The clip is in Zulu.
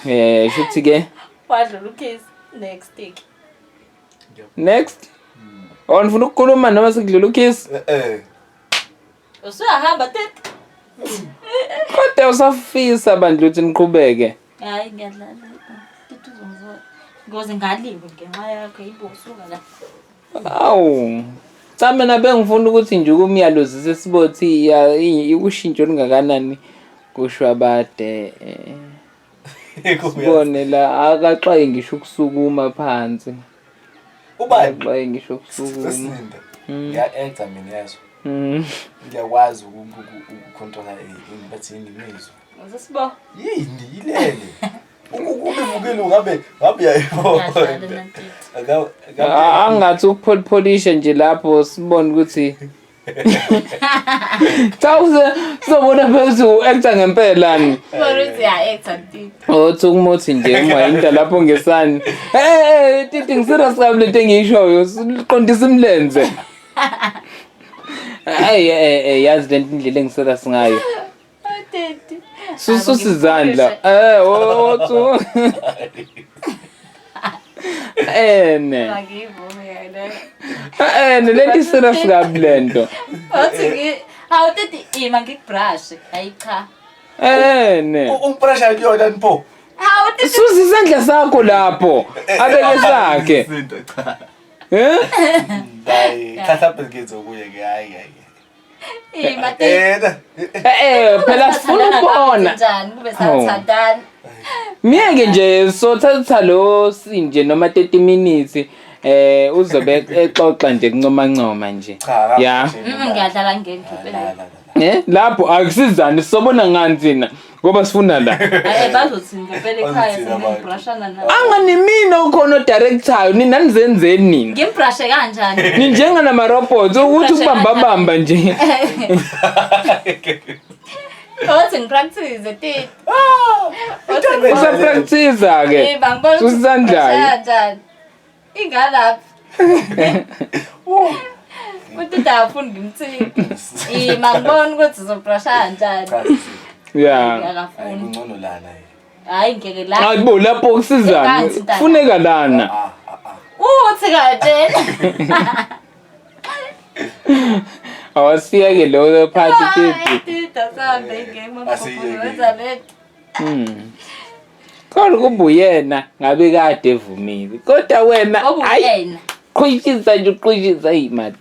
Shuthi ke Wadlula ukhisi. Next ke. Next. Oh, nifuna ukukhuluma noma sekudlula ukhisi? Eh eh. Usuyahamba tete. Kodwa usafisa bandla ukuthi niqhubeke. Hayi ngiyadlala. Tete uzongizwa. Ngoze ngaliwe ngenxa yakho yibo usuka la. Awu. Cha mina bengifuna ukuthi nje ukumyaluzise sibothi ya ushintsho olungakanani kusho abade. Sibone la akaxwaye ngisho ukusukuma phansi. Ubani? Akaxwaye ngisho ukusukuma. Sesinda. Ngiya-acta mina yazo. Ngiyakwazi ukucontrola bathi yini imizwa. Uzosibo. Yini ilele? Ukube ivukile ungabe ngabe uyayibona. Ngiyadlala nantiti. Angathi ukupholipholisha nje lapho sibone ukuthi cha uze sizobona phela ukuthi u-actor ngempela ni. Ubona ukuthi uya-acta Titi. Othi ukumuthi nje uma into lapho ngesani. Hey Titi ngiserious kabi lento engiyishoyo siqondisa imlenze. Hey eh yazi lento indlela engiserious ngayo. Oh Titi. Sususa izandla. Eh othu. Ene. Angiyivume yena. Ene lento iserious kabi lento. Wathi ngi Hawu Titi ima ngikubrush. Hayi cha. Ene. Ungipressure kuyona nipho. Hawu Titi Susa isandla sakho lapho. Abeke sakhe. Izinto cha. Eh? Hayi, thatha phela okuye ke hayi hayi. ima Titi. Eh. Eh phela sifuna ukubona. Njani kube sathandana. Miyeke nje sothatha lo sinje noma 30 minutes uzobe exoxa nje kuncoma ncoma nje. Cha. Ya. Ngiyadlala ngeke Eh lapho akusizani sobona ngani thina ngoba sifuna la. Hayi bazothi ngempela ekhaya Bazothini abantu? sengibrushana nabo. Angani mina ukhona odirectayo nina nizenzeni nina. Ngimbrushe kanjani? Ninjenga nama robots ukuthi ubamba bamba nje. Othi ngipractice Titi. Usa practice ke. Eh bangibona ukuthi Susa isandla. ngibrusha kanjani. Ingalaphi. Uthi akafuni ngimthinte. Ima ngibona ukuthi uzobrusha kanjani. Cha. Yeah. Hayi Akafuni. kungcono lana. Hayi ngeke la. Hayi bo lapho kusizani kufuneka lana. Ah ah ah. Uthi kanje. Awasiyeke lo phathi Titi. Titi asambe ngeke Asiyeke. wenza lento. Kodwa kuba uyena ngabe kade evumile. Kodwa wena Ngoba hayi uyena. qhwishisa nje uqhwishisa imado.